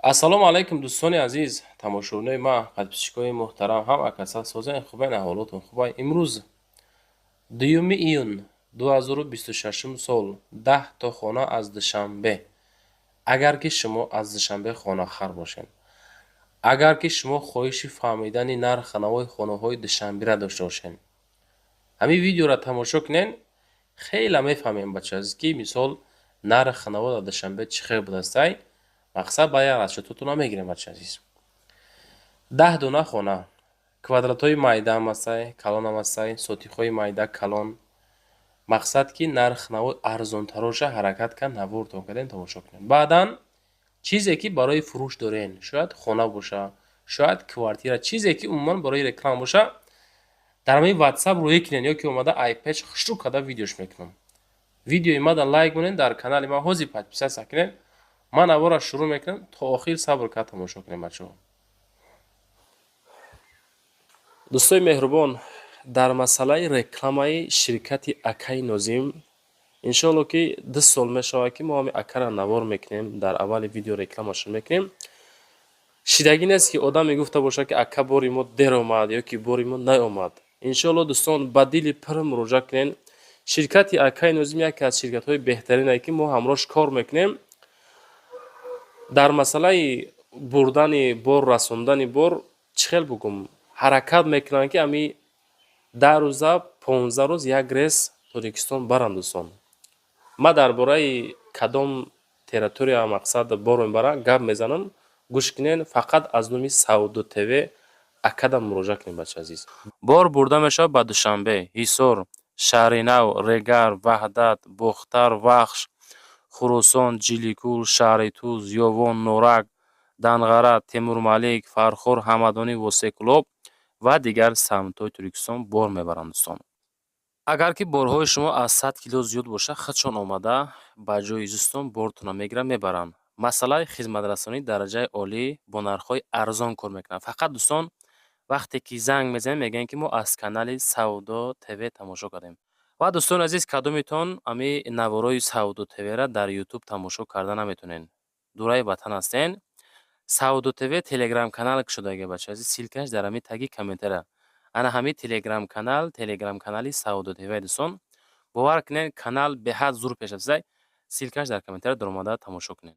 Ассалому алайкум, дӯстони азиз, тамошобинои ман, подписчикои муҳтарам, ҳама каса созен, хубен, аҳволотон хубай. Имрӯз 2 июн 2026 сол, 10 то хона аз Душанбе. Агар ки шумо аз Душанбе хонахар бошед, агар ки шумо хоҳиши фаҳмидани нархи навои хонаҳои Душанберо дошта бошед, ҳамин видеоро тамошо кунед, хеле мефаҳмем, бача азиз, ки мисол нархи наво дар Душанбе чӣ хел будастай. Мақсад ба як расчётотона мегирем, бача азиз. 10 дона хона, квадратҳои майдаам ҳастай, калонам ҳастай, сотихҳои майда, калон. Мақсад ки нархи наво арзонтароша ҳаракат кард, навортон кардем, тамошо кунем. Баъдан чизе ки барои фурӯш дорен, шояд хона боша, шояд квартира, чизе ки умуман барои реклама боша, дар ҳамин WhatsApp рӯӣ кунен ё ки омада айпеч хушрӯ карда видеош мекунам. Видеои мада лайк монед, дар канали ман ҳозир подписаться кунед. Ман наворро шурӯъ мекунам, то охир сабр кард тамошо кунем, бачаҳо. Дӯстои меҳрубон, дар масъалаи рекламаи ширкати акаи Нозим, иншоалло ки 2 сол мешавад, ки мо ҳами акара навор мекунем, дар аввали видео рекламашон мекунем. Шидагӣ нест, ки одам мегуфта бошад, ки ака, бори мо дер омад ё ки бори мо наомад. Иншоалло, дӯстон, ба дили пур муроҷиат кунед. Ширкати акаи Нозим яке аз ширкатҳои беҳтарине, ки мо ҳамроҳш кор мекунем. Дар масъалаи бурдани бор, расондани бор, чӣ хел бугум, ҳаракат мекунанд, ки ҳами 10 рӯза, 15 рӯз як рейс Тоҷикистон баранд. Дӯстон, ман дар бораи кадом территория, мақсад, бор мебарам, гап мезанам, гӯш кунед. Фақат аз номи Савдо ТВ акада муроҷиат кунед, бача азиз. Бор бурда мешавад ба Душанбе, Ҳисор, Шаҳринав, Регар, Ваҳдат, Бохтар, Вахш, Хуросон, Ҷиликул, шаҳри Туз, Ёвон, Норак, Данғара, Темурмалик, Фархор, Ҳамадонӣ, Восеъкӯлоб ва дигар самтҳои Тоҷикистон бор мебаранд, дӯстон. Агар ки борҳои шумо аз 100 кило зиёд бошад, худшон омада ба ҷои зистон бортонро мегиранд, мебаранд. Масъалаи хизматрасонии дараҷаи олӣ, бо нархҳои арзон кор мекунанд. Фақат, дӯстон, вақте ки занг мезанем, мегӯянд, ки мо аз канали Савдо ТВ тамошо кардем. Ва, дӯстони азиз, кадомитон ҳами наворои Савдо ТВра дар Ютуб тамошо карда наметонед, дураи ватан ҳастен, Савдо ТВ телеграм-канал кушодагия, бача азиз, ссылкаш дар ҳамин таги комментария. Ана ҳамин телеграм-канал, телеграм-канали Савдо ТВ. Дӯстон, бовар кунед, канал беҳад зур пеш рафтааст. Ссылкаш дар комментария, даромада тамошо кунед.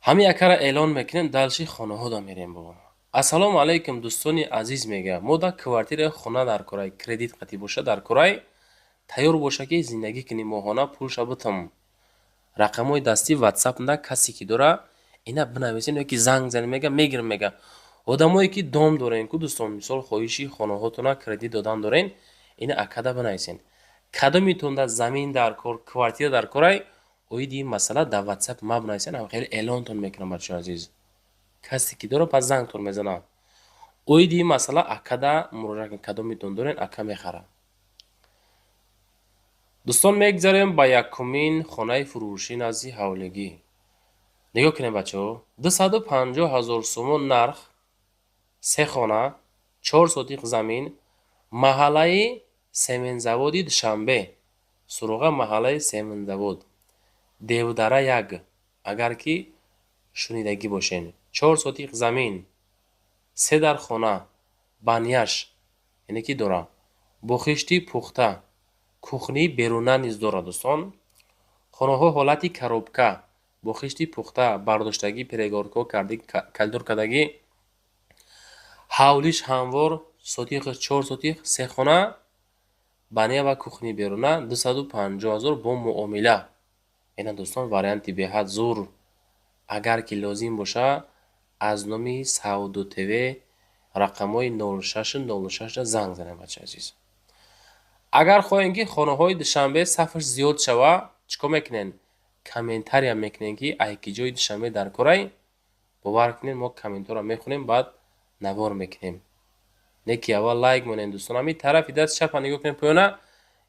Ҳамин якара эълон мекунем, дальше хонаҳода мерем бо. Ассалому алайкум, дӯстони азиз, мега, мо дар квартираи хона дар кораи кредит қатӣ боша, дар кораи тайёр боша, ки зиндагӣ кунӣ, моҳона пулша битам. Рақамҳои дастии WhatsApp на касе ки дора, ина бинависен ё ки занг занед, мега, мегирам. Мега, одамое ки дом дорен ку, дӯстон, мисол, хоҳиши хонаҳотона кредит додан дорен, ина акада бинависен. Кадомитонда замин дар кор, квартира дар корай, оиди ин масъала дар WhatsApp ма бинависен, хеле эълонтон мекунам, бачаҳои азиз. Касе ки дора, пас зангтон мезанам. Оиди ин масъала акада муроҷиат кунед. Кадомитон дорен, ака мехарад. Дӯстон, мегзарем ба якумин хонаи фурӯшӣ назди ҳавлигӣ. Нигоҳ кунед, бачаҳо, 250 000 сомон нарх, се хона, 4 сотих замин, маҳаллаи Семензаводи Душанбе, суроға маҳаллаи Семензавод, Девдара 1, агар ки шунидагӣ бошед. 4 сотих замин, се дар хона, баняш, яъне ки дора, бо хишти пухта, кухнии беруна низ дорад. Дӯстон, хонаҳо ҳолати коробка, бо хишти пухта, бардоштагӣ, перегородка кардӣ, коридор кардагӣ, ҳавлиш ҳамвор, сотихаш 4 сотих, се хона, баня ва кухнии беруна, 250 000 бо муомила. Ина, дӯстон, варианти беҳад зур. Агар ки лозим боша, аз номи Савдо ТВ рақамҳои 06 06 занг занед, бачаи азиз. Агар хоҳем, ки хонаҳои Душанбе сафаш зиёд шава, чӣ кор мекунед? Комментария мекунем, ки ай ки ҷои Душанбе дар корай. Бовар кунед, мо комментҳоро мехонем, баъд навор мекунем. Не ки аввал лайк монед, дӯстон. Ҳамин тарафи даст чапа нигоҳ кунед, поёна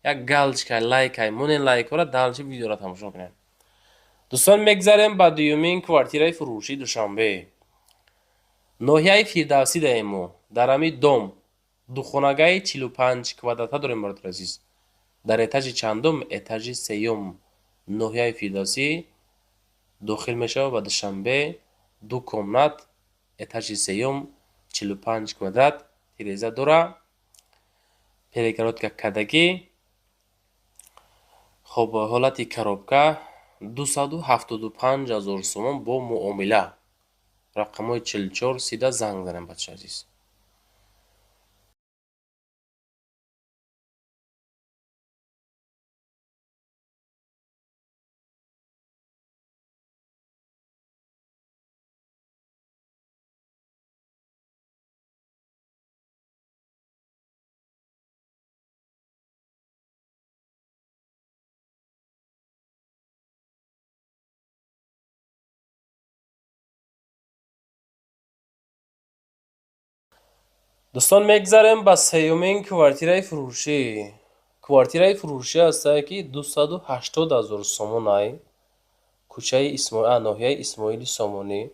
як галочка лайкай монед, лайкҳоро, дальше видеоро тамошо кунед. Дӯстон, мегзарем ба дуюмин квартираи фурӯшии Душанбе, ноҳияи Фирдавсӣ даем. Мо дар ҳамин дом духонагаи 45 квадрата дорем, бародари азиз. Дар этажи чандум? Этажи сеюм. Ноҳияи Фирдавсӣ дохил мешавад ба Душанбе. Ду комнат, этажи сеюм, 45 квадрат, тиреза дора, перегородка кадагӣ. Хоб, ҳолати коробка, 275 000 сомон бо муомила. Рақамҳои 44 сида занг занем, бачаи азиз. Дӯстон, мегзарем ба сеюмин квартираи фурӯшӣ. Квартираи фурӯшӣ ҳастае, ки 280 000 сомонай. Кӯчаи ноҳияи Исмоили Сомонӣ,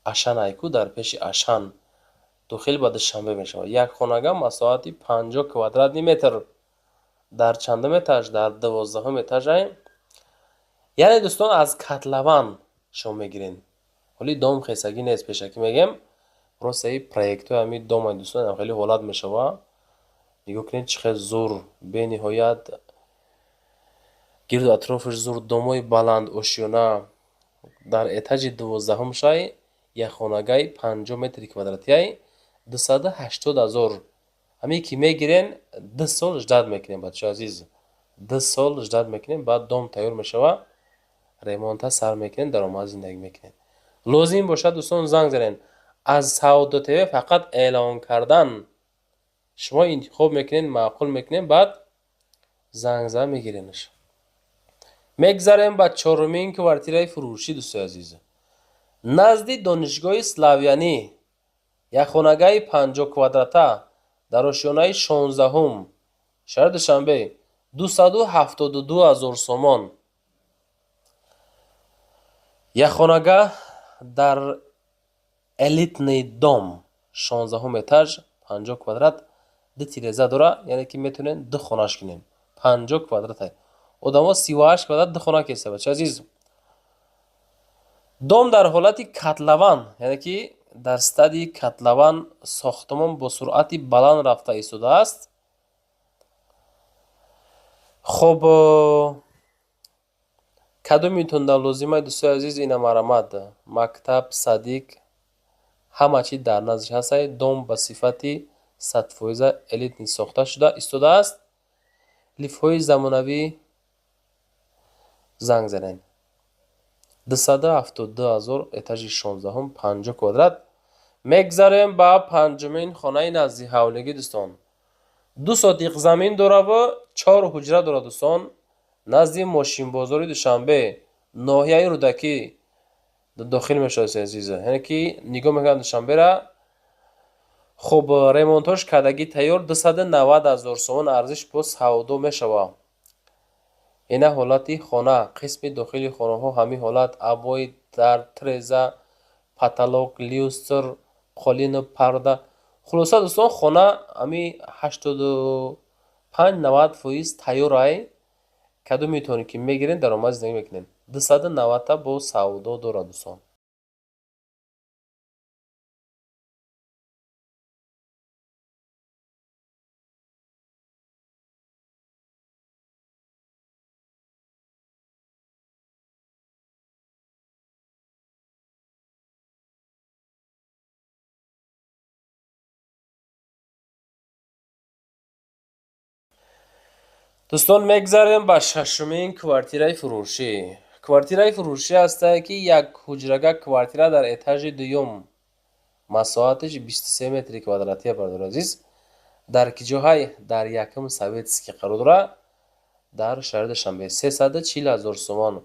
Ашан айку, дар пеши Ашан, дохил ба Душанбе мешавад. Як хонага, масоҳати 50 квадратный метр. Дар чандум этаж? Дар 12-ҳум этажай. Яъне, дӯстон, аз котлован шумо мегирен. Ҳоли дом хесагӣ нест, пешакӣ мегем. Просто и проектҳои ҳамин домай, дӯстон, хеле ҳолат мешава. Нигоҳ кунед, чӣ хел зур, бениҳоят гирду атрофаш зур, домои баланд ошёна. Дар этажи 12-ҳум шай, якхонагаи 50 метри квадратияй, 280 000. Ҳамин ки мегирен, 2 сол ждать мекунем, бачаҳои азиз, 2 сол ждать мекунем, баъд дом тайёр мешава, ремонта сар мекунем, даромад зиндагӣ мекунем. Лозим бошад, дӯстон, занг занед. Аз Савдо ТВ фақат эълон кардан, шумо интихоб мекунед, маъқул мекунед, баъд занг зада мегиренаш. Мегзарем ба чорумин квартираи фурӯшӣ, дӯстои азиз. Назди Донишгоҳи Славянӣ, якхонагаи 50 квадрата, дар ошёнаи 16-ҳум, шаҳри Душанбе, 272 000 сомон. Якхонага дар элитный дом, 16-ҳум этаж, 50 квадрат, ду тиреза дора, яъне ки метавонем ду хонаш кунем. 50 квадрата, одамо 38 квадрат ду хона кеста, бача азиз. Дом дар ҳолати котлован, яъне ки дар стадияи котлован, сохтмон бо суръати баланд рафта истодааст. Хоб, кадомитонда лозимай, дӯстои азиз, ина марамад. Мактаб, садик, ҳама чи дар наздиш ҳастай. Дом ба сифати 100% элитный сохта шуда истодааст, лифтҳои замонавӣ. Занг занед: 272 000, этажи 16-ҳум, 50 квадрат. Мегзарем ба панҷумин хонаи назди ҳавлигӣ, дӯстон. 2 сотиқ замин дораву чор ҳуҷра дорад, дӯстон. Назди мошинбозори Душанбе, ноҳияи Рӯдакӣ дохил мешавад, азиза, яъне ки нигоҳ мекунад Душанбера. Хуб, ремонтош кардагӣ, тайёр, 290 000 сомон арзиш, бо савдо мешавад. Ина ҳолати хона, қисми дохили хонаҳо ҳамин ҳолат: обои, дар, треза, потолок, люстр, қолину парда. Хулоса, дӯстон, хона ҳами 85-90% тайёрай. Кадом метавонед ки мегиред, даромад зиндагӣ мекунед. 290-та бо савдо дорад, дӯстон. Дӯстон, мегзарем ба шашумин квартираи фурӯшӣ. Квартираи фурӯшӣ ҳастае, ки як ҳуҷрага квартира дар этажи дуюм, масоҳаташ 23 метри квадратия. Бародари азиз, дар ки ҷоҳай? Дар якум Советский қарор дорад, дар шаҳри Душанбе, 340 000 сомон.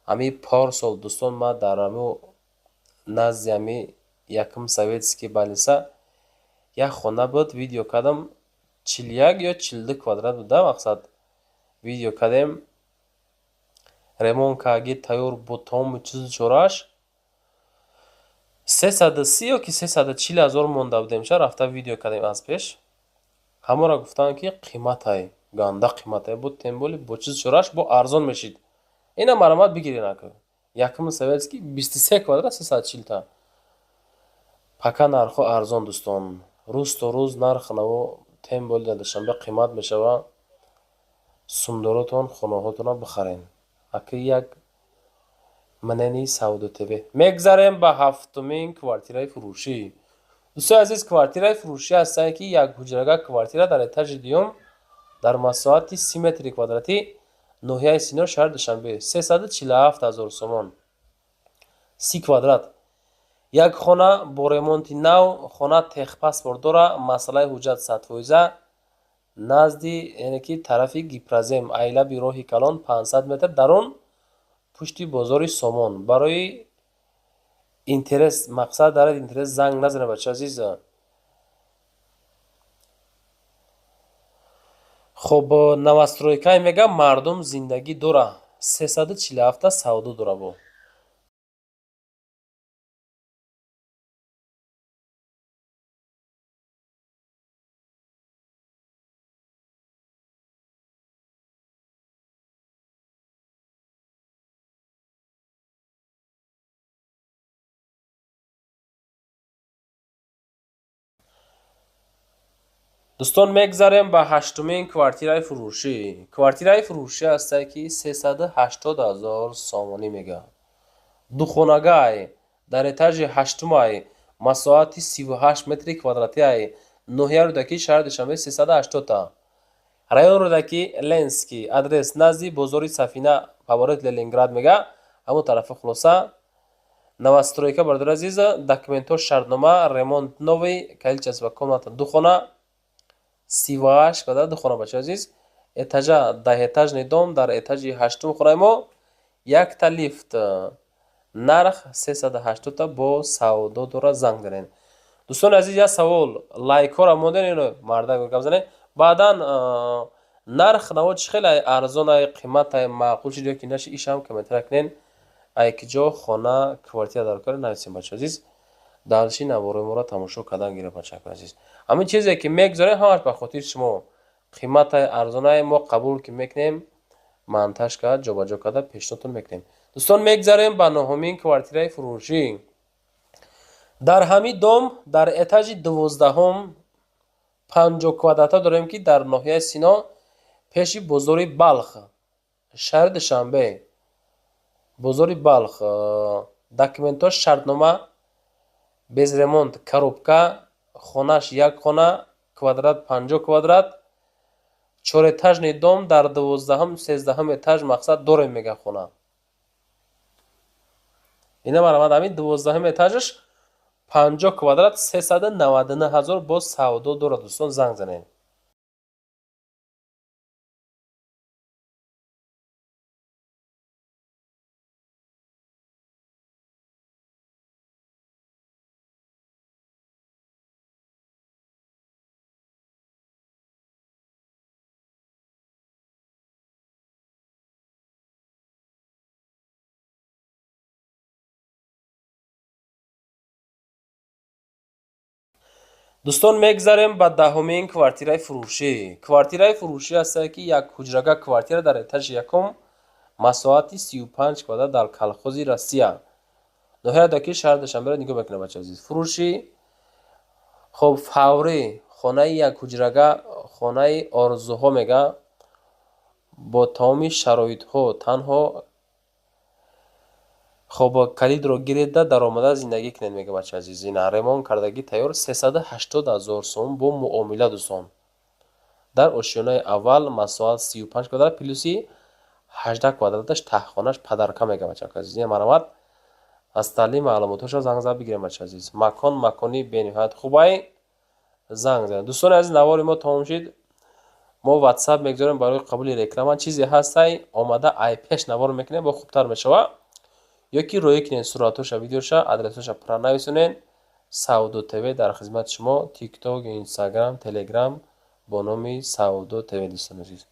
Ҳами порсол, дӯстон, ман дар ҳаму назди ҳами якум Советский больница як хона буд, видео кардам, 41 ё 42 квадрат буда. Мақсад, видео кардем, ремонт кардаги, тайёр бо тамоми чизу чорааш, 330 ё ки 340 000 монда будем. Ша рафта видео кардем аз пеш. Ҳамонро гуфтанд, ки қиматай, ганда қиматай буд, тем более бо чизу чорааш бо арзон мешид. Ина марамат бигирен, ака. Якуми советский 23 квадрат 340 та. Пока нархҳо арзон, дӯстон. Рӯз то рӯз нарх наво тем более дар Душанбе қимат мешава. Сумдоротон хонаҳотонро бихарен. Аки як мнени Савдо ТВ. Мегзарем ба ҳафтумин квартираи фурӯшӣ. Дӯстони азиз, квартираи фурӯшӣ ҳастае, ки як ҳуҷрага квартира дар этажи дуюм дар масоҳати 30 метри квадратӣ, ноҳияи Сино, шаҳри Душанбе, 347 ҳазор сомон. 30 квадрат. Як хона бо ремонти нав, хона техпаспорт дора, масъалаи ҳуҷҷат 100%, назди, яъне ки тарафи Гипрозем, айлаби роҳи калон 500 метр дарун, пушти бозори Сомон. Барои интерес, мақсад дарад интерес, занг назанед, бача азиз. Хоб, новостройкае мега, мардум зиндагӣ дора. 347 савдо дора бо. Дӯстон, мегзарем ба ҳаштумин квартираи фурӯшӣ. Квартираи фурӯшӣ ҳастае, ки 380 ҳазор сомонӣ мега. Духонагай дар этажи ҳаштумай, масоҳати 38 метри квадратиай, ноҳияи Рӯдакӣ, шаҳри Душанбе, 380 та. Район Рӯдакӣ, Ленский, адрес назди бозори Сафина, поворот Ленинград мега, ҳамон тарафи хулоса. Новостройка, бародари азиз, документҳо шартнома, ремонт новый, количество комната ду хона, 38 квадрат ду хона, бачаи азиз. Этажа даҳэтажный дом, дар этажи ҳаштум хонаи мо, якта лифт, нарх 380 та бо савдо дора, занг занед. Дӯстони азиз, як савол: лайкҳоро монден ино мардак гап занед, баъдан нарх наво чӣ хеле арзонай, қиматай, маъқул шуд ё ки нашид, ишам комментария кунен. Ай ки ҷо хона квартира дар кор нависем, бачаи азиз. Дальше наворои моро тамошо кардан гиред, бачаҳои азиз. Ҳамин чизе ки мегузорем, ҳамаш ба хотири шумо. Қиматай, арзонай, мо қабул ки мекунем, монтаж карда, ҷобаҷо карда пешниҳодтон мекунем. Дӯстон, мегзарем ба нуҳумин квартираи фурӯшӣ. Дар ҳамин дом дар этажи 12-ҳум 50 квадрата дорем, ки дар ноҳияи Сино, пеши бозори Балх, шаҳри Душанбе. Бозори Балх, документҳо шартнома, без ремонт, коробка, хонаш як хона, квадрат 50 квадрат, чорэтажный дом, дар 12-ҳум, 13-ҳум этаж мақсад дорем мега хона. Ина марамад, ҳамин 12-ҳум этажаш 50 квадрат 399 ҳазор боз савдо дорад, дӯстон, занг занед. Дӯстон, мегзарем ба даҳумин квартираи фурӯшӣ. Квартираи фурӯшӣ ҳастае, ки як ҳуҷрага квартира дар этажи якум, масоҳати 35 квадрат, дар колхози Россия, ноҳияи Рӯдакӣ, шаҳри Душанберо нигоҳ мекунад, бачаи азиз. Фурӯши хоб фаврӣ, хонаи як ҳуҷрага, хонаи орзуҳо мега, бо тамоми шароитҳо, танҳо хоб калидро гиреда даромада зиндагӣ кунед мега, бачаи азиз. Ина ремонт кардагӣ тайёр, 380 ҳазор сом бо муомила, дӯстон. Дар ошёнаи аввал, масоҳат 35 квадрат плюси 18 квадраташ таҳхонаш подарка мега, бачаи азиз. Ина марамат, аз таълим маълумотҳошо занг зада бигирем, бачаи азиз. Макон макони бениҳоят хубай, занг занед. Дӯстони азиз, навори мо тамом шуд. Мо WhatsApp мегузорем барои қабули реклама. Чизе ҳастай, омада ай пеш навор мекунем, бо хубтар мешава. Ё ки роӣ кунед суратҳоша, видеоша, адресҳоша пурра нависонед. Савдо ТВ дар хизмати шумо, TikTok, Instagram, Telegram бо номи Савдо ТВ, дӯстони азиз.